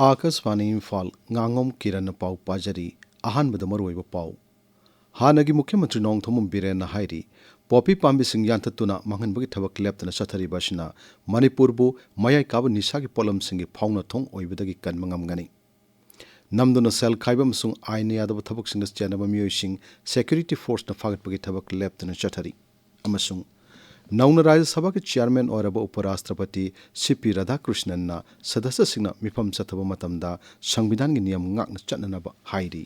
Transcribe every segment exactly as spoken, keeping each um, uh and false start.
ꯑꯥꯀꯥꯁꯕꯥꯅꯤ ꯏꯝꯐꯥꯜ, ꯉꯥꯉꯣꯝ ꯀꯤꯔꯟꯅ ꯄꯥꯎ ꯄꯥꯖꯔꯤ꯫ ꯑꯍꯥꯟꯕꯗ ꯃꯔꯨꯑꯣꯏꯕ ꯄꯥꯎ꯫ ꯍꯥꯟꯅꯒꯤ ꯃꯨꯈ꯭ꯌ ꯃꯟꯇ꯭ꯔꯤ ꯅꯣꯡꯊꯣꯝꯕꯝ ꯕꯤꯔꯦꯟꯅ ꯍꯥꯏꯔꯤ, ꯄꯣꯄꯤ ꯄꯥꯝꯕꯤꯁꯤꯡ ꯌꯥꯟꯊꯠꯇꯨꯅ ꯃꯥꯡꯍꯟꯕꯒꯤ ꯊꯕꯛ ꯂꯦꯞꯇꯅ ꯆꯠꯊꯔꯤꯕ ꯑꯁꯤꯅ ꯃꯅꯤꯄꯨꯔꯕꯨ ꯃꯌꯥꯏ ꯀꯥꯕ ꯅꯤꯁꯥꯒꯤ ꯄꯣꯠꯂꯝꯁꯤꯡꯒꯤ ꯐꯥꯎꯅ ꯊꯣꯡ ꯑꯣꯏꯕꯗꯒꯤ ꯀꯟꯕ ꯉꯝꯒꯅꯤ꯫ ꯅꯝꯗꯨꯅ ꯁꯦꯜ ꯈꯥꯏꯕ ꯑꯃꯁꯨꯡ ꯑꯥꯏꯟꯅ ꯌꯥꯗꯕ ꯊꯕꯛꯁꯤꯡꯗ ꯆꯦꯟꯅꯕ ꯃꯤꯑꯣꯏꯁꯤꯡ ꯁꯦꯀ꯭ꯌꯨꯔꯤꯇꯤ ꯐꯣꯔꯁꯅ ꯐꯥꯒꯠꯄꯒꯤ ꯊꯕꯛ ꯂꯦꯞꯇꯅ ꯆꯠꯊꯔꯤ꯫ ꯑꯃꯁꯨꯡ ꯅꯧꯅ ꯔꯥꯖ꯭ꯌ ꯁꯚꯥꯒꯤ ꯆꯤꯌꯥꯔꯃꯦꯟ ꯑꯣꯏꯔꯕ ꯎꯄ ꯔꯥꯁꯇ꯭ꯔꯄꯇꯤ ꯁꯤ ꯄꯤ ꯔꯥꯙꯥꯀ꯭ꯔꯤꯁꯅꯟꯅ ꯁꯗꯁ꯭ꯌꯁꯤꯡꯅ ꯃꯤꯐꯝ ꯆꯠꯊꯕ ꯃꯇꯝꯗ ꯁꯪꯕꯤꯙꯥꯟꯒꯤ ꯅꯤꯌꯝ ꯉꯥꯛꯅ ꯆꯠꯅꯅꯕ ꯍꯥꯏꯔꯤ꯫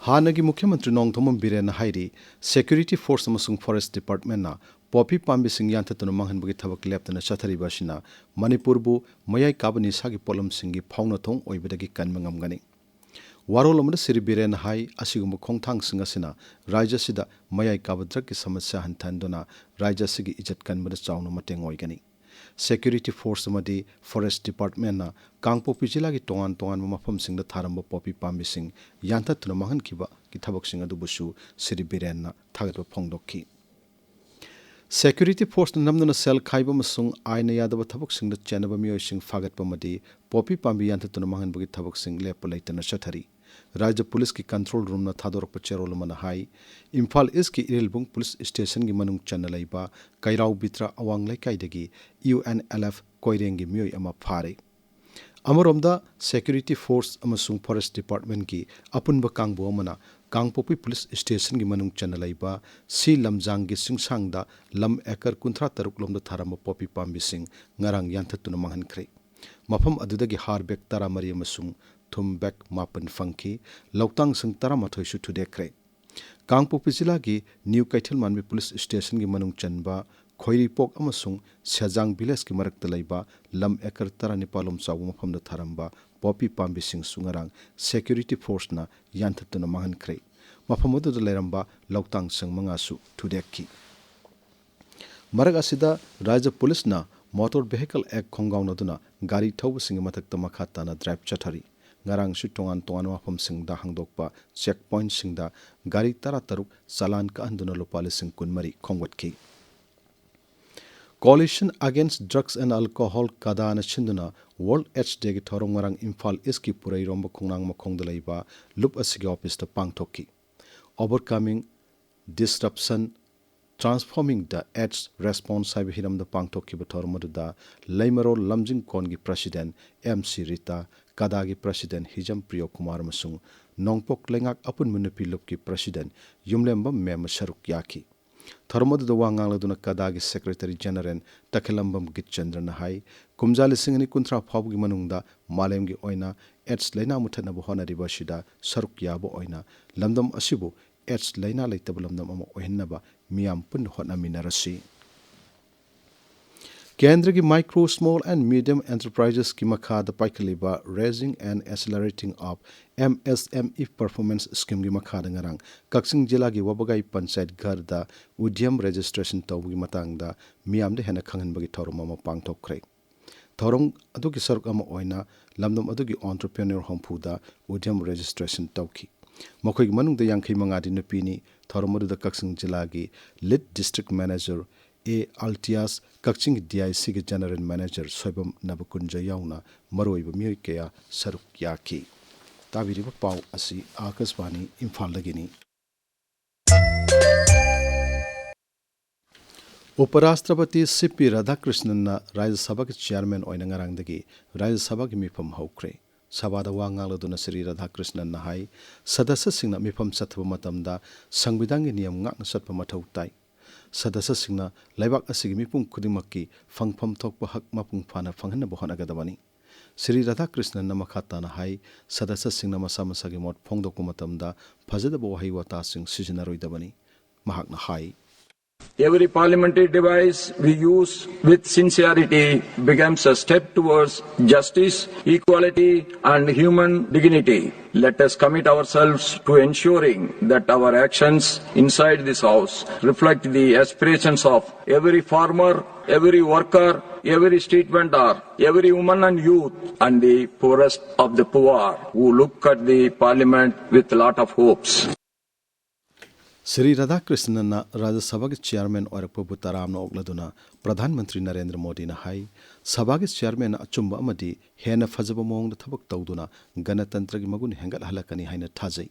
ꯍꯥꯟꯅꯒꯤ ꯃꯨꯈ꯭ꯌ ꯃꯟꯇ꯭ꯔꯤ ꯅꯣꯡꯊꯣꯝꯕꯝ ꯕꯤꯔꯦꯟꯅ ꯍꯥꯏꯔꯤ, ꯁꯦꯀ꯭ꯌꯨꯔꯤꯇꯤ ꯐꯣꯔꯁ ꯑꯃꯁꯨꯡ ꯐꯣꯔꯦꯁ꯭ꯠ ꯗꯤꯄꯥꯔꯠꯃꯦꯟꯠꯅ ꯄꯣꯄꯤ ꯄꯥꯝꯕꯤꯁꯤꯡ ꯌꯥꯟꯊꯠꯇꯨꯅ ꯃꯥꯡꯍꯟꯕꯒꯤ ꯊꯕꯛ ꯂꯦꯞꯇꯅ ꯆꯠꯊꯔꯤꯕ ꯑꯁꯤꯅ ꯃꯅꯤꯄꯨꯔꯕꯨ ꯃꯌꯥꯏ ꯀꯥꯕ ꯅꯤꯁꯥꯒꯤ ꯄꯣꯠꯂꯝꯁꯤꯡꯒꯤ ꯐꯥꯎꯅꯊꯣꯡ ꯑꯣꯏꯕꯗꯒꯤ ꯀꯟꯕ ꯉꯝꯒꯅꯤ꯫ ꯋꯥꯔꯣꯜ ꯑꯃꯗ ꯁ꯭ꯔꯤ ꯕꯤꯔꯦꯟꯅ ꯍꯥꯏ, ꯑꯁꯤꯒꯨꯝꯕ ꯈꯣꯡꯊꯥꯡꯁꯤꯡ ꯑꯁꯤꯅ ꯔꯥꯖ꯭ꯌ ꯑꯁꯤꯗ ꯃꯌꯥꯏ ꯀꯥꯕ ꯗ꯭ꯔꯒꯀꯤ ꯁꯃꯁ꯭ꯌꯥ ꯍꯟꯊꯍꯟꯗꯨꯅ ꯔꯥꯖ꯭ꯌ ꯑꯁꯤꯒꯤ ꯏꯖꯠ ꯀꯟꯕꯗ ꯆꯥꯎꯅ ꯃꯇꯦꯡ ꯑꯣꯏꯒꯅꯤ꯫ ꯁꯦꯀ꯭ꯌꯨꯔꯤꯇꯤ ꯐꯣꯔꯁ ꯑꯃꯗꯤ ꯐꯣꯔꯦꯁ꯭ꯠ ꯗꯤꯄꯥꯔꯠꯃꯦꯟꯠꯅ ꯀꯥꯡꯄꯣꯛꯄꯤ ꯖꯤꯂꯥꯒꯤ ꯇꯣꯉꯥꯟ ꯇꯣꯉꯥꯟꯕ ꯃꯐꯝꯁꯤꯡꯗ ꯊꯥꯔꯝꯕ ꯄꯣꯄꯤ ꯄꯥꯝꯕꯤꯁꯤꯡ ꯌꯥꯟꯊꯠꯇꯨꯅ ꯃꯥꯡꯍꯟꯈꯤꯕꯒꯤ ꯊꯕꯛꯁꯤꯡ ꯑꯗꯨꯕꯨꯁꯨ ꯁ꯭ꯔꯤ ꯕꯤꯔꯦꯟꯅ ꯊꯥꯒꯠꯄ ꯐꯣꯡꯗꯣꯛꯈꯤ꯫ ꯁꯦꯀ꯭ꯌꯨꯔꯤꯇꯤ ꯐꯣꯔꯁꯅ ꯅꯝꯗꯨꯅ ꯁꯦꯜ ꯈꯥꯏꯕ ꯑꯃꯁꯨꯡ ꯑꯥꯏꯟꯅ ꯌꯥꯗꯕ ꯊꯕꯛꯁꯤꯡꯗ ꯆꯦꯟꯅꯕ ꯃꯤꯑꯣꯏꯁꯤꯡ ꯐꯥꯒꯠꯄ ꯑꯃꯗꯤ ꯄꯣꯄꯤ ꯄꯥꯝꯕꯤ ꯌꯥꯟꯊꯠꯇꯨꯅ ꯃꯥꯡꯍꯟꯕꯒꯤ ꯊꯕꯛꯁꯤꯡ ꯂꯦꯞꯄ ꯂꯩꯇꯅ ꯆꯠꯊꯔꯤ꯫ ꯔꯥꯖ꯭ꯌ ꯄꯨꯂꯤꯁꯀꯤ ꯀꯟꯇ꯭ꯔꯣꯜ ꯔꯨꯝꯅ ꯊꯥꯗꯣꯔꯛꯄ ꯆꯦꯔꯣꯜ ꯑꯃꯅ ꯍꯥꯏ, ꯏꯝꯐꯥꯜ ꯏꯁ꯭ꯠꯀꯤ ꯏꯔꯤꯜꯕꯨꯡ ꯄꯨꯂꯤꯁ ꯁ꯭ꯇꯦꯁꯟꯒꯤ ꯃꯅꯨꯡ ꯆꯟꯅ ꯂꯩꯕ ꯀꯩꯔꯥꯎ ꯕꯤꯇ꯭ꯔꯥ ꯑꯋꯥꯡ ꯂꯩꯀꯥꯏꯗꯒꯤ ꯌꯨ ꯑꯦꯟ ꯑꯦꯜ ꯑꯦꯐ ꯀꯣꯏꯔꯦꯡꯒꯤ ꯃꯤꯑꯣꯏ ꯑꯃ ꯐꯥꯔꯦ꯫ ꯑꯃꯔꯣꯝꯗ, ꯁꯦꯀ꯭ꯌꯨꯔꯤꯇꯤ ꯐꯣꯔꯁ ꯑꯃꯁꯨꯡ ꯐꯣꯔꯦꯁ꯭ꯠ ꯗꯤꯄꯥꯔꯠꯃꯦꯟꯠꯀꯤ ꯑꯄꯨꯟꯕ ꯀꯥꯡꯕꯨ ꯑꯃꯅ ꯀꯥꯡꯄꯣꯛꯄꯤ ꯄꯨꯂꯤꯁ ꯁ꯭ꯇꯦꯁꯟꯒꯤ ꯃꯅꯨꯡ ꯆꯟꯅ ꯂꯩꯕ ꯁꯤ ꯂꯝꯖꯥꯡꯒꯤ ꯆꯤꯡꯁꯥꯡꯗ ꯂꯝ ꯑꯦꯀꯔ ꯀꯨꯟꯊ꯭ꯔꯥ ꯇꯔꯨꯛ ꯂꯣꯝꯗ ꯊꯥꯔꯝꯕ ꯄꯣꯄꯤ ꯄꯥꯝꯕꯤꯁꯤꯡ ꯉꯔꯥꯡ ꯌꯥꯟꯊꯠꯇꯨꯅ ꯃꯥꯡꯍꯟꯈ꯭ꯔꯦ꯫ ꯃꯐꯝ ꯑꯗꯨꯗꯒꯤ ꯍꯥꯔ ꯕꯦꯒ ꯇꯔꯥꯃꯔꯤ ꯑꯃꯁꯨꯡ ꯊꯨꯝ ꯕꯦꯒ ꯃꯥꯄꯟ ꯐꯪꯈꯤ꯫ ꯂꯧꯇꯥꯡꯁꯪ ꯇꯔꯥꯃꯥꯊꯣꯏꯁꯨ ꯊꯨꯗꯦꯛꯈ꯭ꯔꯦ꯫ ꯀꯥꯡꯄꯣꯛꯄꯤ ꯖꯤꯂꯥꯒꯤ ꯅ꯭ꯌꯨ ꯀꯩꯊꯦꯜꯃꯥꯟꯕꯤ ꯄꯨꯂꯤꯁ ꯁ꯭ꯇꯦꯁꯟꯒꯤ ꯃꯅꯨꯡ ꯆꯟꯕ ꯈꯣꯏꯔꯤꯄꯣꯛ ꯑꯃꯁꯨꯡ ꯁꯦꯖꯥꯡ ꯚꯤꯂꯦꯖꯀꯤ ꯃꯔꯛꯇ ꯂꯩꯕ ꯂꯝ ꯑꯦꯀꯔ ꯇꯔꯥꯅꯤꯄꯥꯜ ꯂꯣꯝ ꯆꯥꯎꯕ ꯃꯐꯝꯗ ꯊꯥꯔꯝꯕ ꯄꯣꯄꯤ ꯄꯥꯝꯕꯤꯁꯤꯡꯁꯨ ꯉꯔꯥꯡ ꯁꯦꯀ꯭ꯌꯨꯔꯤꯇꯤ ꯐꯣꯔꯁꯅ ꯌꯥꯟꯊꯠꯇꯨꯅ ꯃꯥꯡꯍꯟꯈ꯭ꯔꯦ꯫ ꯃꯐꯝ ꯑꯗꯨꯗ ꯂꯩꯔꯝꯕ ꯂꯧꯇꯥꯡꯁꯪ ꯃꯉꯥꯁꯨ ꯊꯨꯗꯦꯛꯈꯤ꯫ ꯃꯔꯛ ꯑꯁꯤꯗ, ꯔꯥꯖ꯭ꯌ ꯄꯨꯂꯤꯁꯅ ꯃꯣꯇꯣꯔ ꯚꯦꯍꯤꯀꯜ ꯑꯦꯛ ꯈꯣꯡꯒꯥꯎꯅꯗꯨꯅ ꯒꯥꯔꯤ ꯊꯧꯕꯁꯤꯡꯒꯤ ꯃꯊꯛꯇ ꯃꯈꯥ ꯇꯥꯅ ꯗ꯭ꯔꯥꯏꯚ ꯆꯠꯊꯔꯤ꯫ ꯉꯔꯥꯡꯁꯨ ꯇꯣꯉꯥꯟ ꯇꯣꯉꯥꯟꯕ ꯃꯐꯝꯁꯤꯡꯗ ꯍꯥꯡꯗꯣꯛꯄ ꯆꯦꯛ ꯄꯣꯏꯟꯠꯁꯤꯡꯗ ꯒꯥꯔꯤ ꯇꯔꯥꯇꯔꯨꯛ ꯆꯂꯥꯟ ꯀꯛꯍꯟꯗꯨꯅ ꯂꯨꯄꯥ ꯂꯤꯁꯤꯡ ꯀꯨꯟꯃꯔꯤ ꯈꯣꯝꯒꯠꯈꯤ꯫ Coalition Against Drugs and Alcohol, ꯀꯗꯥꯅ ꯁꯤꯟꯗꯨꯅ World AIDS Dayꯒꯤ ꯊꯧꯔꯝ ꯉꯔꯥꯡ ꯏꯝꯐꯥꯜ ꯏꯁꯀꯤ ꯄꯨꯔꯩꯔꯣꯝꯕ ꯈꯣꯡꯅꯥꯡ ꯃꯈꯣꯡꯗ ꯂꯩꯕ ꯂꯨꯞ ꯑꯁꯤꯒꯤ ꯑꯣꯐꯤꯁꯇ ꯄꯥꯡꯊꯣꯛꯈꯤ꯫ Overcoming Disruption, Transforming the AIDS Response ꯍꯥꯏꯕ ꯍꯤꯔꯝꯗ ꯄꯥꯡꯊꯣꯛꯈꯤꯕ ꯊꯧꯔꯝ ꯑꯗꯨꯗ ꯂꯩꯃꯔꯣꯜ ꯂꯝꯖꯤꯡ ꯀꯣꯟꯒꯤ ꯄ꯭ꯔꯁꯤꯗꯦꯟ ꯑꯦꯝ ꯁꯤ ꯔꯤꯇꯥ, ꯀꯗꯥꯒꯤ ꯄ꯭ꯔꯁꯤꯗꯦꯟ ꯍꯤꯖꯝ ꯄ꯭ꯔꯤꯌꯣ ꯀꯨꯃꯥꯔ ꯑꯃꯁꯨꯡ ꯅꯣꯡꯄꯣꯛ ꯂꯩꯉꯥꯛ ꯑꯄꯨꯟꯕ ꯅꯨꯄꯤ ꯂꯨꯞꯀꯤ ꯄ꯭ꯔꯁꯤꯗꯦꯟ ꯌꯨꯝꯂꯦꯝꯕꯝ ꯃꯦꯝꯃ ꯁꯔꯨꯛ ꯌꯥꯈꯤ꯫ ꯊꯧꯔꯝ ꯑꯗꯨꯗ ꯋꯥ ꯉꯥꯡꯂꯗꯨꯅ ꯀꯗꯥꯒꯤ ꯁꯦꯀ꯭ꯔꯦꯇꯔꯤ ꯖꯦꯅꯔꯦꯜ ꯇꯈꯦꯂꯝꯕꯝ ꯒꯤꯠꯆꯟꯗ꯭ꯔꯅ ꯍꯥꯏ, ꯀꯨꯝꯖꯥ ꯂꯤꯁꯤꯡ ꯑꯅꯤ ꯀꯨꯟꯊ꯭ꯔꯥ ꯐꯥꯎꯕꯒꯤ ꯃꯅꯨꯡꯗ ꯃꯥꯂꯦꯝꯒꯤ ꯑꯣꯏꯅ AIDS ꯂꯩꯅꯥ ꯃꯨꯊꯠꯅꯕ ꯍꯣꯠꯅꯔꯤꯕ ꯑꯁꯤꯗ ꯁꯔꯨꯛ ꯌꯥꯕ ꯑꯣꯏꯅ ꯂꯝꯗꯝ ꯑꯁꯤꯕꯨ AIDS ꯂꯩꯅꯥ ꯂꯩꯇꯕ ꯂꯝꯗꯝ ꯑꯃ ꯑꯣꯏꯍꯟꯅꯕ ꯃꯤꯌꯥꯝ ꯄꯨꯟꯅ ꯍꯣꯠꯅꯃꯤꯟꯅꯔꯁꯤ꯫ ꯀꯦꯟꯗ꯭ꯔꯒꯤ Micro, Small and Medium Enterprises ꯀꯤ ꯃꯈꯥꯗ ꯄꯥꯏꯈꯠꯂꯤꯕ Raising and Accelerating of M S M E Performance Scheme ꯒꯤ ꯃꯈꯥꯗ ꯉꯔꯥꯡ ꯀꯛꯆꯤꯡ ꯖꯤꯂꯥꯒꯤ ꯋꯥꯕꯒꯥꯏ ꯄꯟꯆꯥꯌꯠ ꯘꯔꯗ ꯎꯗ꯭ꯌꯝ ꯔꯦꯖꯤꯁꯇ꯭ꯔꯦꯁꯟ ꯇꯧꯕꯒꯤ ꯃꯇꯥꯡꯗ ꯃꯤꯌꯥꯝꯗ ꯍꯦꯟꯅ ꯈꯪꯍꯟꯕꯒꯤ ꯊꯧꯔꯝ ꯑꯃ ꯄꯥꯡꯊꯣꯛꯈ꯭ꯔꯦ꯫ ꯊꯧꯔꯝ ꯑꯗꯨꯒꯤ ꯁꯔꯨꯛ ꯑꯃ ꯑꯣꯏꯅ ꯂꯝꯗꯝ ꯑꯗꯨꯒꯤ entrepreneur ꯍꯨꯝꯐꯨꯗ ꯎꯗ꯭ꯌꯝ ꯔꯦꯖꯤꯁꯇ꯭ꯔꯦꯁꯟ ꯇꯧꯈꯤ꯫ ꯃꯈꯣꯏꯒꯤ ꯃꯅꯨꯡꯗ ꯌꯥꯡꯈꯩ ꯃꯉꯥꯗꯤ ꯅꯨꯄꯤꯅꯤ꯫ ꯊꯧꯔꯝ ꯑꯗꯨꯗ ꯀꯛꯆꯤꯡ ꯖꯤꯂꯥꯒꯤ ꯂꯤꯗ ꯗꯤꯁꯇ꯭ꯔꯤꯛ ꯃꯦꯅꯦꯖꯔ ꯑꯦ ꯑꯜꯇꯤꯌꯥꯁ, ꯀꯛꯆꯤꯡꯒꯤ ꯗꯤ ꯑꯥꯏ ꯁꯤꯒꯤ ꯖꯦꯅꯔꯦꯜ ꯃꯦꯅꯦꯖꯔ ꯁꯣꯏꯕꯝ ꯅꯕꯀꯨꯟꯖ ꯌꯥꯎꯅ ꯃꯔꯨꯑꯣꯏꯕ ꯃꯤꯑꯣꯏ ꯀꯌꯥ ꯁꯔꯨꯛ ꯌꯥꯈꯤ꯫ ꯇꯥꯕꯤꯔꯤꯕ ꯄꯥꯎ ꯑꯁꯤ ꯑꯥꯀꯥꯁꯕꯥꯅꯤ ꯏꯝꯐꯥꯜꯗꯒꯤꯅꯤ꯫ ꯎꯄꯔꯥꯁꯇ꯭ꯔꯄꯇꯤ ꯁꯤ ꯄꯤ ꯔꯥꯙꯥꯀ꯭ꯔꯤꯁꯅꯟꯅ ꯔꯥꯖ꯭ꯌ ꯁꯚꯥꯒꯤ ꯆꯤꯌꯥꯔꯃꯦꯟ ꯑꯣꯏꯅ ꯉꯔꯥꯡꯗꯒꯤ ꯔꯥꯖ꯭ꯌ ꯁꯚꯥꯒꯤ ꯃꯤꯐꯝ ꯍꯧꯈ꯭ꯔꯦ꯫ ꯁꯚꯥꯗ ꯋꯥ ꯉꯥꯡꯂꯗꯨꯅ ꯁ꯭ꯔꯤ ꯔꯥꯙꯥꯀ꯭ꯔꯤꯁꯅꯟꯅ ꯍꯥꯏ, ꯁꯗꯁ꯭ꯌꯁꯤꯡꯅ ꯃꯤꯐꯝ ꯆꯠꯊꯕ ꯃꯇꯝꯗ ꯁꯪꯕꯤꯙꯥꯟꯒꯤ ꯅꯤꯌꯝ ꯉꯥꯛꯅ ꯆꯠꯄ ꯃꯊꯧ ꯇꯥꯏ꯫ ꯁꯗꯁ꯭ꯌꯁꯤꯡꯅ ꯂꯩꯕꯥꯛ ꯑꯁꯤꯒꯤ ꯃꯤꯄꯨꯝ ꯈꯨꯗꯤꯡꯃꯛꯀꯤ ꯐꯪꯐꯝ ꯊꯣꯛꯄ ꯍꯛ ꯃꯄꯨꯡ ꯐꯥꯅ ꯐꯪꯍꯟꯅꯕ ꯍꯣꯠꯅꯒꯗꯕꯅꯤ꯫ ꯁ꯭ꯔꯤ ꯔꯥꯙꯥꯀ꯭ꯔꯤꯁꯅꯟꯅ ꯃꯈꯥ ꯇꯥꯅ ꯍꯥꯏ, ꯁꯗꯁ꯭ꯌꯁꯤꯡꯅ ꯃꯁꯥ ꯃꯁꯥꯒꯤ ꯃꯣꯠ ꯐꯣꯡꯗꯣꯛꯄ ꯃꯇꯝꯗ ꯐꯖꯗꯕ ꯋꯥꯍꯩ ꯋꯥꯇꯥꯁꯤꯡ ꯁꯤꯖꯤꯟꯅꯔꯣꯏꯗꯕꯅꯤ꯫ ꯃꯍꯥꯛꯅ ꯍꯥꯏ, Every parliamentary device we use with sincerity becomes a step towards justice, equality, and human dignity. Let us commit ourselves to ensuring that our actions inside this House reflect the aspirations of every farmer, every worker, every street vendor, every woman and youth, and the poorest of the poor who look at the parliament with lot of hopes. Shri ꯔꯥꯙꯥꯀ꯭ꯔꯤꯁꯅꯟꯅ ꯔꯥꯖ꯭ꯌ ꯁꯚꯥꯒꯤ chairman ꯑꯣꯏꯔꯛꯄꯕꯨ ꯇꯔꯥꯝꯅ ꯑꯣꯛꯂꯗꯨꯅ ꯄ꯭ꯔꯙꯥꯟ ꯃꯟꯇ꯭ꯔꯤ ꯅꯔꯦꯟꯗ꯭ꯔ ꯃꯣꯗꯤꯅ ꯍꯥꯏ, ꯁꯚꯥꯒꯤ ꯆꯤꯌꯥꯔꯃꯦꯟꯅ ꯑꯆꯨꯝꯕ ꯑꯃꯗꯤ ꯍꯦꯟꯅ ꯐꯖꯕ ꯃꯑꯣꯡꯗ ꯊꯕꯛ ꯇꯧꯗꯨꯅ ꯒꯅꯇꯟꯇ꯭ꯔꯒꯤ ꯃꯒꯨꯟ ꯍꯦꯟꯒꯠꯍꯜꯂꯛꯀꯅꯤ ꯍꯥꯏꯅ ꯊꯥꯖꯩ꯫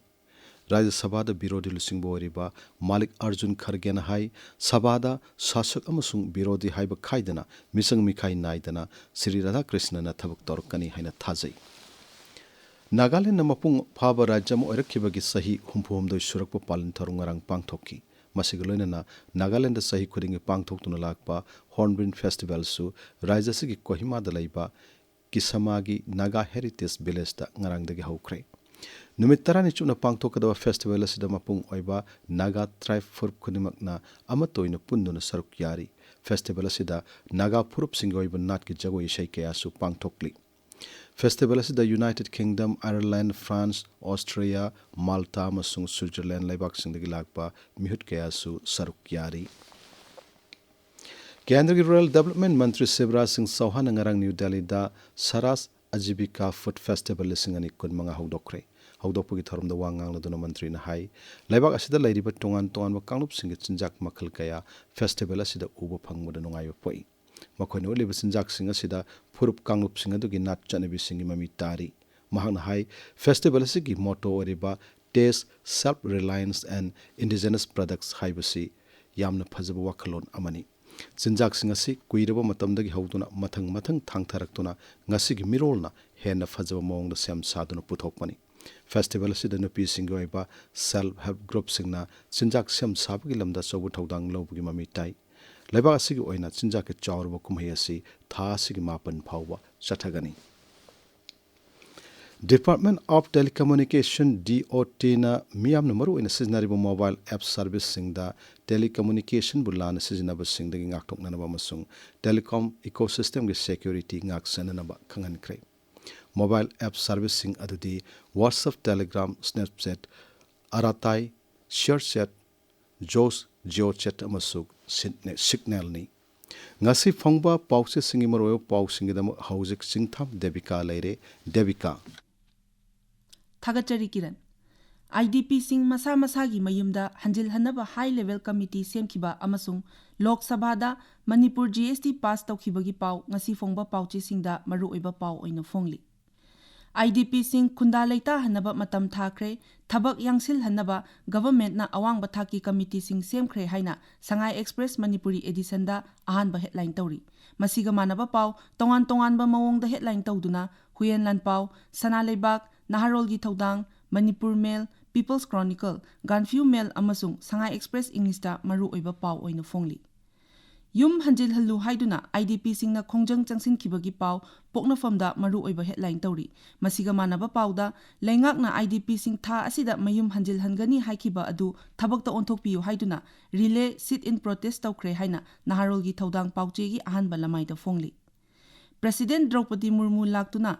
ꯔꯥꯖ꯭ꯌ ꯁꯚꯥꯗ ꯕꯤꯔꯣꯙꯤ ꯂꯨꯆꯤꯡꯕ ꯑꯣꯏꯔꯤꯕ ꯃꯥꯂꯤꯛ ꯑꯥꯔꯖꯨꯟ ꯈꯔꯒꯦꯅ ꯍꯥꯏ, ꯁꯚꯥꯗ ꯁꯥꯁꯛ ꯑꯃꯁꯨꯡ ꯕꯤꯔꯣꯙꯤ ꯍꯥꯏꯕ ꯈꯥꯏꯗꯅ ꯃꯤꯆꯪ ꯃꯤꯈꯥꯏ ꯅꯥꯏꯗꯅ ꯁ꯭ꯔꯤ ꯔꯥꯙꯥꯀ꯭ꯔꯤꯁꯅꯟꯅ ꯊꯕꯛ ꯇꯧꯔꯛꯀꯅꯤ ꯍꯥꯏꯅ ꯊꯥꯖꯩ꯫ ꯅꯥꯒꯥꯂꯦꯟꯗ ꯃꯄꯨꯡ ꯐꯥꯕ ꯔꯥꯖ꯭ꯌ ꯑꯃ ꯑꯣꯏꯔꯛꯈꯤꯕꯒꯤ ꯆꯍꯤ ꯍꯨꯝꯐꯨꯍꯨꯝꯗꯣꯏ ꯁꯨꯔꯛꯄ ꯄꯥꯂꯟ ꯊꯧꯔꯝ ꯉꯔꯥꯡ ꯄꯥꯡꯊꯣꯛꯈꯤ꯫ ꯃꯁꯤꯒ ꯂꯣꯏꯅꯅ ꯅꯥꯒꯥꯂꯦꯟꯗ ꯆꯍꯤ ꯈꯨꯗꯤꯡꯒꯤ ꯄꯥꯡꯊꯣꯛꯇꯨꯅ ꯂꯥꯛꯄ ꯍꯣꯔꯟꯕꯤꯜ ꯐꯦꯁꯇꯤꯚꯦꯜꯁꯨ ꯔꯥꯖ꯭ꯌ ꯑꯁꯤꯒꯤ ꯀꯣꯍꯤꯃꯥꯗ ꯂꯩꯕ ꯀꯤꯁꯥꯃꯥꯒꯤ ꯅꯥꯒꯥ ꯍꯦꯔꯤꯇꯦꯖ ꯚꯤꯂꯦꯖꯇ ꯉꯔꯥꯡꯗꯒꯤ ꯍꯧꯈ꯭ꯔꯦ꯫ ꯅꯨꯃꯤꯠ ꯇꯔꯥꯅꯤ ꯆꯨꯞꯅ ꯄꯥꯡꯊꯣꯛꯀꯗꯕ ꯐꯦꯁꯇꯤꯚꯦꯜ ꯑꯁꯤꯗ ꯃꯄꯨꯡ ꯑꯣꯏꯕ ꯅꯥꯒꯥ ꯇ꯭ꯔꯥꯏꯕ ꯐꯨꯔꯨꯞ ꯈꯨꯗꯤꯡꯃꯛꯅ ꯑꯃꯠꯇ ꯑꯣꯏꯅ ꯄꯨꯟꯗꯨꯅ ꯁꯔꯨꯛ ꯌꯥꯔꯤ꯫ ꯐꯦꯁꯇꯤꯚꯦꯜ ꯑꯁꯤꯗ ꯅꯥꯒꯥ ꯐꯨꯔꯨꯞꯁꯤꯡꯒꯤ ꯑꯣꯏꯕ ꯅꯥꯠꯀꯤ ꯖꯒꯣꯏ ꯏꯁꯩ ꯀꯌꯥꯁꯨ ꯄꯥꯡꯊꯣꯛꯂꯤ꯫ ꯐꯦꯁꯇꯤꯚꯦꯜ ꯑꯁꯤꯗ United kingdom, Ireland, France, Austria, Malta ꯑꯃꯁꯨꯡ ꯁ꯭ꯋꯤꯠꯖꯔꯂꯦꯟꯗ ꯂꯩꯕꯥꯛꯁꯤꯡꯗꯒꯤ ꯂꯥꯛꯄ ꯃꯤꯍꯨꯠ ꯀꯌꯥꯁꯨ ꯁꯔꯨꯛ ꯌꯥꯔꯤ꯫ ꯀꯦꯟꯗ꯭ꯔꯒꯤ ꯔꯨꯔꯦꯜ ꯗꯦꯕꯂꯞꯃꯦꯟ ꯃꯟꯇ꯭ꯔꯤ ꯁꯤꯕꯔꯥꯖ ꯁꯤꯡ ꯆꯧꯍꯥꯟꯅ ꯉꯔꯥꯡ ꯅ꯭ꯌꯨ ꯗꯦꯜꯂꯤꯗ ꯁꯔꯥꯖ ꯑꯖꯤꯕꯤꯀꯥ ꯐꯨꯗ ꯐꯦꯁꯇꯤꯚꯦꯜ ꯂꯤꯁꯤꯡ ꯑꯅꯤ ꯀꯨꯟꯃꯉꯥ ꯍꯧꯗꯣꯛꯈ꯭ꯔꯦ꯫ ꯍꯧꯗꯣꯛꯄꯒꯤ ꯊꯧꯔꯝꯗ ꯋꯥ ꯉꯥꯡꯂꯗꯨꯅ ꯃꯟꯇ꯭ꯔꯤꯅ ꯍꯥꯏ, ꯂꯩꯕꯥꯛ ꯑꯁꯤꯗ ꯂꯩꯔꯤꯕ ꯇꯣꯉꯥꯟ ꯇꯣꯉꯥꯟꯕ ꯀꯥꯡꯂꯨꯞꯁꯤꯡꯒꯤ ꯆꯤꯟꯖꯥꯛ ꯃꯈꯜ ꯀꯌꯥ ꯐꯦꯁꯇꯤꯚꯦꯜ ꯑꯁꯤꯗ ꯎꯕ ꯐꯪꯕꯗ ꯅꯨꯡꯉꯥꯏꯕ ꯄꯣꯛꯏ꯫ ꯃꯈꯣꯏꯅ ꯎꯠꯂꯤꯕ ꯆꯤꯟꯖꯥꯛꯁꯤꯡ ꯑꯁꯤꯗ ꯐꯨꯔꯨꯞ ꯀꯥꯡꯂꯨꯞꯁꯤꯡ ꯑꯗꯨꯒꯤ ꯅꯥꯠ ꯆꯠꯅꯕꯤꯁꯤꯡꯒꯤ ꯃꯃꯤ ꯇꯥꯔꯤ꯫ ꯃꯍꯥꯛꯅ ꯍꯥꯏ, ꯐꯦꯁꯇꯤꯚꯦꯜ ꯑꯁꯤꯒꯤ ꯃꯣꯇꯣ ꯑꯣꯏꯔꯤꯕ Taste, Self Reliance and Indigenous Products ꯍꯥꯏꯕꯁꯤ ꯌꯥꯝꯅ ꯐꯖꯕ ꯋꯥꯈꯜꯂꯣꯟ ꯑꯃꯅꯤ꯫ ꯆꯤꯟꯖꯥꯛꯁꯤꯡ ꯑꯁꯤ ꯀꯨꯏꯔꯕ ꯃꯇꯝꯗꯒꯤ ꯍꯧꯗꯨꯅ ꯃꯊꯪ ꯃꯊꯪ ꯊꯥꯡꯊꯔꯛꯇꯨꯅ ꯉꯁꯤꯒꯤ ꯃꯤꯔꯣꯜꯅ ꯍꯦꯟꯅ ꯐꯖꯕ ꯃꯑꯣꯡꯗ ꯁꯦꯝ ꯁꯥꯗꯨꯅ ꯄꯨꯊꯣꯛꯄꯅꯤ꯫ ꯐꯦꯁꯇꯤꯚꯦꯜ ꯑꯁꯤꯗ ꯅꯨꯄꯤꯁꯤꯡꯒꯤ ꯑꯣꯏꯕ ꯁꯦꯜꯐ ꯍꯦꯜꯞ ꯒ꯭ꯔꯨꯞꯁꯤꯡꯅ ꯆꯤꯟꯖꯥꯛ ꯁꯦꯝ ꯁꯥꯕꯒꯤ ꯂꯝꯗ ꯑꯆꯧꯕ ꯊꯧꯗꯥꯡ ꯂꯧꯕꯒꯤ ꯃꯃꯤ ꯇꯥꯏ꯫ ꯂꯩꯕꯥꯛ ꯑꯁꯤꯒꯤ ꯑꯣꯏꯅ ꯆꯤꯟꯖꯥꯛꯀꯤ ꯆꯥꯎꯔꯕ ꯀꯨꯝꯍꯩ ꯑꯁꯤ ꯊꯥ ꯑꯁꯤꯒꯤ ꯃꯥꯄꯟ ꯐꯥꯎꯕ ꯆꯠꯊꯒꯅꯤ꯫ Department of Telecommunication, D O T, ꯅ ꯃꯤꯌꯥꯝꯅ ꯃꯔꯨꯑꯣꯏꯅ ꯁꯤꯖꯤꯟꯅꯔꯤꯕ mobile app service ꯁꯤꯡꯗ telecommunication ꯕꯨ ꯂꯥꯟꯅ ꯁꯤꯖꯤꯟꯅꯕꯁꯤꯡꯗꯒꯤ ꯉꯥꯛꯊꯣꯛꯅꯅꯕ ꯑꯃꯁꯨꯡ telecom ecosystem ꯒꯤ security ꯉꯥꯛꯁꯦꯟꯅꯅꯕ ꯈꯪꯍꯟꯈ꯭ꯔꯦ꯫ Mobile app service ꯁꯤꯡ ꯑꯗꯨꯗꯤ WhatsApp, Telegram, Snapchat, Aratai, ShareChat, Joox, JioChat ꯑꯃꯁꯨꯡ Signal ꯅꯤ꯫ ꯉꯁꯤ ꯐꯪꯕ ꯄꯥꯎꯆꯦꯁꯤꯡꯒꯤ ꯃꯔꯨꯑꯣꯏꯕ ꯄꯥꯎꯁꯤꯡꯒꯤꯗꯃꯛ ꯍꯧꯖꯤꯛ ꯆꯤꯡꯊꯥꯝ ꯗꯦꯕꯤꯀꯥ ꯂꯩꯔꯦ꯫ ꯗꯦꯕꯤꯀꯥ꯫ ꯊꯥꯒꯠꯆꯔꯤ ꯀꯤꯔꯟ꯫ IDP ꯁꯤꯡ ꯃꯁꯥ ꯃꯁꯥꯒꯤ ꯃꯌꯨꯝꯗ ꯍꯟꯖꯤꯜꯍꯟꯅꯕ high level committee ꯁꯦꯝꯈꯤꯕ ꯑꯃꯁꯨꯡ ꯂꯣꯛ ꯁꯚꯥꯗ ꯃꯅꯤꯄꯨꯔ GST pass ꯇꯧꯈꯤꯕꯒꯤ ꯄꯥꯎ ꯉꯁꯤ ꯐꯣꯡꯕ ꯄꯥꯎꯆꯦꯁꯤꯡꯗ ꯃꯔꯨꯑꯣꯏꯕ ꯄꯥꯎ ꯑꯣꯏꯅ ꯐꯣꯡꯂꯤ꯫ IDP ꯁꯤꯡ ꯈꯨꯟꯗꯥ ꯂꯩꯇꯥꯍꯟꯅꯕ ꯃꯇꯝ ꯊꯥꯈ꯭ꯔꯦ, ꯊꯕꯛ ꯌꯥꯡꯁꯤꯜꯍꯟꯅꯕ government ꯅ ꯑꯋꯥꯡꯕ ꯊꯥꯛꯀꯤ committee ꯁꯤꯡ ꯁꯦꯝꯈ꯭ꯔꯦ ꯍꯥꯏꯅ ꯁꯉꯥꯏ Express ꯃꯅꯤꯄꯨꯔꯤ edition ꯗ ꯑꯍꯥꯟꯕ headline ꯇꯧꯔꯤ꯫ ꯃꯁꯤꯒ ꯃꯥꯟꯅꯕ ꯄꯥꯎ ꯇꯣꯉꯥꯟ ꯇꯣꯉꯥꯟꯕ ꯃꯑꯣꯡꯗ headline ꯇꯧꯗꯨꯅ ꯍꯨꯏꯌꯦꯟ ꯂꯥꯟꯄꯥꯎ, ꯁꯅꯥ ꯂꯩꯕꯥꯛ, ꯅꯍꯥꯔꯣꯜꯒꯤ ꯊꯧꯗꯥꯡ, ꯃꯅꯤꯄꯨꯔ ꯃꯦꯜ, People's Chronicle, ꯒꯥꯟꯐꯤꯌꯨ ꯃꯦꯜ ꯑꯃꯁꯨꯡ ꯁꯉꯥꯏ Express English ꯇ ꯃꯔꯨꯑꯣꯏꯕ ꯄꯥꯎ ꯑꯣꯏꯅ ꯐꯣꯡꯂꯤ꯫ ꯌꯨꯝ ꯍꯟꯖꯤꯜꯍꯜꯂꯨ ꯍꯥꯏꯗꯨꯅ IDP ꯁꯤꯡꯅ ꯈꯣꯡꯖꯪ ꯆꯪꯁꯤꯟꯈꯤꯕꯒꯤ ꯄꯥꯎ ꯄꯣꯛꯅꯐꯝꯗ ꯃꯔꯨꯑꯣꯏꯕ headline ꯇꯧꯔꯤ꯫ ꯃꯁꯤꯒ ꯃꯥꯟꯅꯕ ꯄꯥꯎꯗ ꯂꯩꯉꯥꯛꯅ IDP ꯁꯤꯡ ꯊꯥ ꯑꯁꯤꯗ ꯃꯌꯨꯝ ꯍꯟꯖꯤꯜꯍꯟꯒꯅꯤ ꯍꯥꯏꯈꯤꯕ ꯑꯗꯨ ꯊꯕꯛꯇ ꯑꯣꯟꯊꯣꯛꯄꯤꯌꯨ ꯍꯥꯏꯗꯨꯅ relay sit-in protest ꯇꯧꯈ꯭ꯔꯦ ꯍꯥꯏꯅ ꯅꯍꯥꯔꯣꯜꯒꯤ ꯊꯧꯗꯥꯡ ꯄꯥꯎꯆꯦꯒꯤ ꯑꯍꯥꯟꯕ ꯂꯃꯥꯏꯗ ꯐꯣꯡꯂꯤ꯫ President ꯗ꯭ꯔꯧꯄꯗꯤ ꯃꯨꯔꯃꯨ ꯂꯥꯛꯇꯨꯅ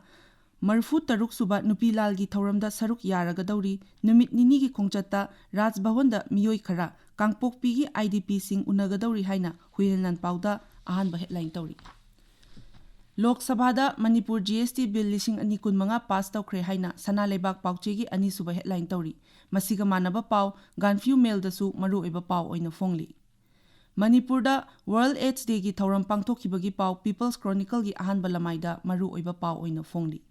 ꯃꯔꯤꯐꯨ ꯇꯔꯨꯛ ꯁꯨꯕ ꯅꯨꯄꯤ ꯂꯥꯜꯒꯤ ꯊꯧꯔꯝꯗ ꯁꯔꯨꯛ ꯌꯥꯔꯒꯗꯧꯔꯤ꯫ ꯅꯨꯃꯤꯠ ꯅꯤꯅꯤꯒꯤ ꯈꯣꯡꯆꯠꯇ ꯔꯥꯖ ꯚꯋꯟꯗ ꯃꯤꯑꯣꯏ ꯈꯔ ꯀꯥꯡꯄꯣꯛꯄꯤꯒꯤ IDP ꯁꯤꯡ ꯎꯅꯒꯗꯧꯔꯤ ꯍꯥꯏꯅ ꯍꯨꯏꯌꯦꯟ ꯂꯥꯟꯄꯥꯎꯗ ꯑꯍꯥꯟꯕ headline ꯇꯧꯔꯤ꯫ ꯂꯣꯛ ꯁꯚꯥꯗ ꯃꯅꯤꯄꯨꯔ GST bill ꯂꯤꯁꯤꯡ ꯑꯅꯤ ꯀꯨꯟꯃꯉꯥ pass ꯇꯧꯈ꯭ꯔꯦ ꯍꯥꯏꯅ ꯁꯅꯥ ꯂꯩꯕꯥꯛ ꯄꯥꯎꯆꯦꯒꯤ ꯑꯅꯤꯁꯨꯕ headline ꯇꯧꯔꯤ꯫ ꯃꯁꯤꯒ ꯃꯥꯟꯅꯕ ꯄꯥꯎ ꯒꯥꯟꯐꯤꯌꯨ ꯃꯦꯜꯗꯁꯨ ꯃꯔꯨꯑꯣꯏꯕ ꯄꯥꯎ ꯑꯣꯏꯅ ꯐꯣꯡꯂꯤ꯫ ꯃꯅꯤꯄꯨꯔꯗ World AIDS Day ꯒꯤ ꯊꯧꯔꯝ ꯄꯥꯡꯊꯣꯛꯈꯤꯕꯒꯤ ꯄꯥꯎ People's Chronicle ꯒꯤ ꯑꯍꯥꯟꯕ ꯂꯃꯥꯏꯗ ꯃꯔꯨꯑꯣꯏꯕ ꯄꯥꯎ ꯑꯣꯏꯅ ꯐꯣꯡꯂꯤ꯫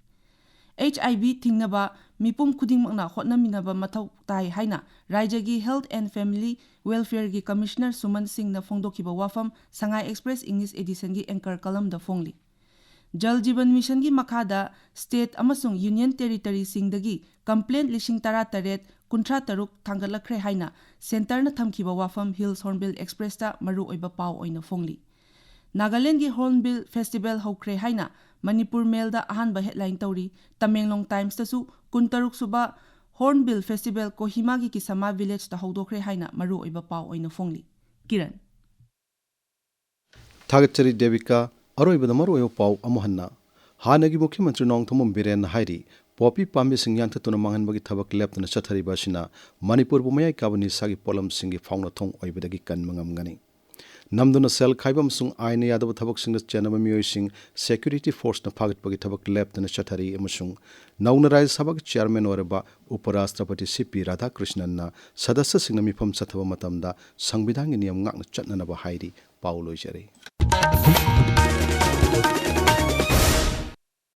HIV ꯊꯤꯡꯅꯕ ꯃꯤꯄꯨꯝ ꯈꯨꯗꯤꯡꯃꯛꯅ ꯍꯣꯠꯅꯃꯤꯟꯅꯕ ꯃꯊꯧ ꯇꯥꯏ ꯍꯥꯏꯅ ꯔꯥꯏꯖ꯭ꯌꯒꯤ Health and Family Welfare ꯒꯤ Commissioner ꯁꯨꯃꯟ ꯁꯤꯡꯅ ꯐꯣꯡꯗꯣꯛꯈꯤꯕ ꯋꯥꯐꯝ ꯁꯉꯥꯏ Express English edition ꯒꯤ anchor column ꯗ ꯐꯣꯡꯂꯤ꯫ ꯖꯜ ꯖꯤꯕꯟ ꯃꯤꯁꯟꯒꯤ ꯃꯈꯥꯗ state ꯑꯃꯁꯨꯡ union territory ꯁꯤꯡꯗꯒꯤ complaint ꯂꯤꯁꯤꯡ ꯇꯔꯥꯇꯔꯦꯠ ꯀꯨꯟꯊ꯭ꯔꯥ ꯇꯔꯨꯛ ꯊꯥꯡꯒꯠꯂꯛꯈ꯭ꯔꯦ ꯍꯥꯏꯅ centre ꯅ ꯊꯝꯈꯤꯕ ꯋꯥꯐꯝ Hills Hornbill Express ꯇ ꯃꯔꯨꯑꯣꯏꯕ ꯄꯥꯎ ꯑꯣꯏꯅ ꯐꯣꯡꯂꯤ꯫ ꯅꯥꯒꯥꯂꯦꯟꯗꯒꯤ Hornbill Festival ꯍꯧꯈ꯭ꯔꯦ ꯍꯥꯏꯅ ꯃꯅꯤꯄꯨꯔ ꯃꯦꯜꯗ ꯑꯍꯥꯟꯕ ꯍꯦꯗꯂꯥꯏꯟ ꯇꯧꯔꯤ꯫ ꯇꯃꯦꯡꯂꯣꯡ ꯇꯥꯏꯝꯁꯇꯁꯨ ꯀꯨꯟꯇꯔꯨꯛ ꯁꯨꯕ ꯍꯣꯔꯟꯕꯤꯜ ꯐꯦꯁꯇꯤꯚꯦꯜ ꯀꯣꯍꯤꯃꯥꯒꯤ ꯀꯤꯁꯥꯃꯥ ꯚꯤꯂꯦꯖꯇ ꯍꯧꯗꯣꯛꯈ꯭ꯔꯦ ꯍꯥꯏꯅ ꯃꯔꯨꯑꯣꯏꯕ ꯄꯥꯎ ꯑꯣꯏꯅ ꯐꯣꯡꯂꯤ꯫ ꯀꯤꯔꯟ꯫ ꯊꯥꯒꯠꯆꯔꯤ ꯗꯦꯕꯤꯀꯥ꯫ ꯑꯔꯣꯏꯕꯗ ꯃꯔꯨꯑꯣꯏꯕ ꯄꯥꯎ ꯑꯃꯨꯛ ꯍꯟꯅ꯫ ꯍꯥꯟꯅꯒꯤ ꯃꯨꯈ꯭ꯌ ꯃꯟꯇ꯭ꯔꯤ ꯅꯣꯡꯊꯣꯝꯕꯝ ꯕꯤꯔꯦꯟꯅ ꯍꯥꯏꯔꯤ, ꯄꯣꯄꯤ ꯄꯥꯝꯕꯤꯁꯤꯡ ꯌꯥꯟꯊꯠꯇꯨꯅ ꯃꯥꯡꯍꯟꯕꯒꯤ ꯊꯕꯛ ꯂꯦꯞꯇꯅ ꯆꯠꯊꯔꯤꯕ ꯑꯁꯤꯅ ꯃꯅꯤꯄꯨꯔꯕꯨ ꯃꯌꯥꯏ ꯀꯥꯕ ꯅꯤꯁꯥꯒꯤ ꯄꯣꯠꯂꯝꯁꯤꯡꯒꯤ ꯐꯥꯎꯅꯊꯣꯡ ꯑꯣꯏꯕꯗꯒꯤ ꯀꯟꯕ ꯉꯝꯒꯅꯤ꯫ ꯅꯝꯗꯨꯅ ꯁꯦꯜ ꯈꯥꯏꯕ ꯑꯃꯁꯨꯡ ꯑꯥꯏꯟꯅ ꯌꯥꯗꯕ ꯊꯕꯛꯁꯤꯡꯗ ꯆꯦꯟꯅꯕ ꯃꯤꯑꯣꯏꯁꯤꯡ ꯁꯦꯀ꯭ꯌꯨꯔꯤꯇꯤ ꯐꯣꯔꯁꯅ ꯐꯥꯒꯠꯄꯒꯤ ꯊꯕꯛ ꯂꯦꯞꯇꯅ ꯆꯠꯊꯔꯤ ꯑꯃꯁꯨꯡ ꯅꯧꯅ ꯔꯥꯖ꯭ꯌ ꯁꯚꯥꯒꯤ ꯆꯤꯌꯥꯔꯃꯦꯟ ꯑꯣꯏꯔꯕ ꯎꯄꯔꯥꯁꯇ꯭ꯔꯄꯇꯤ ꯁꯤ ꯄꯤ ꯔꯥꯙꯥꯀ꯭ꯔꯤꯁꯅꯟꯅ ꯁꯗꯁ꯭ꯌꯁꯤꯡꯅ ꯃꯤꯐꯝ ꯆꯠꯊꯕ ꯃꯇꯝꯗ ꯁꯪꯕꯤꯙꯥꯟꯒꯤ ꯅꯤꯌꯝ ꯉꯥꯛꯅ ꯆꯠꯅꯅꯕ ꯍꯥꯏꯔꯤ꯫ ꯄꯥꯎ ꯂꯣꯏꯖꯔꯦ꯫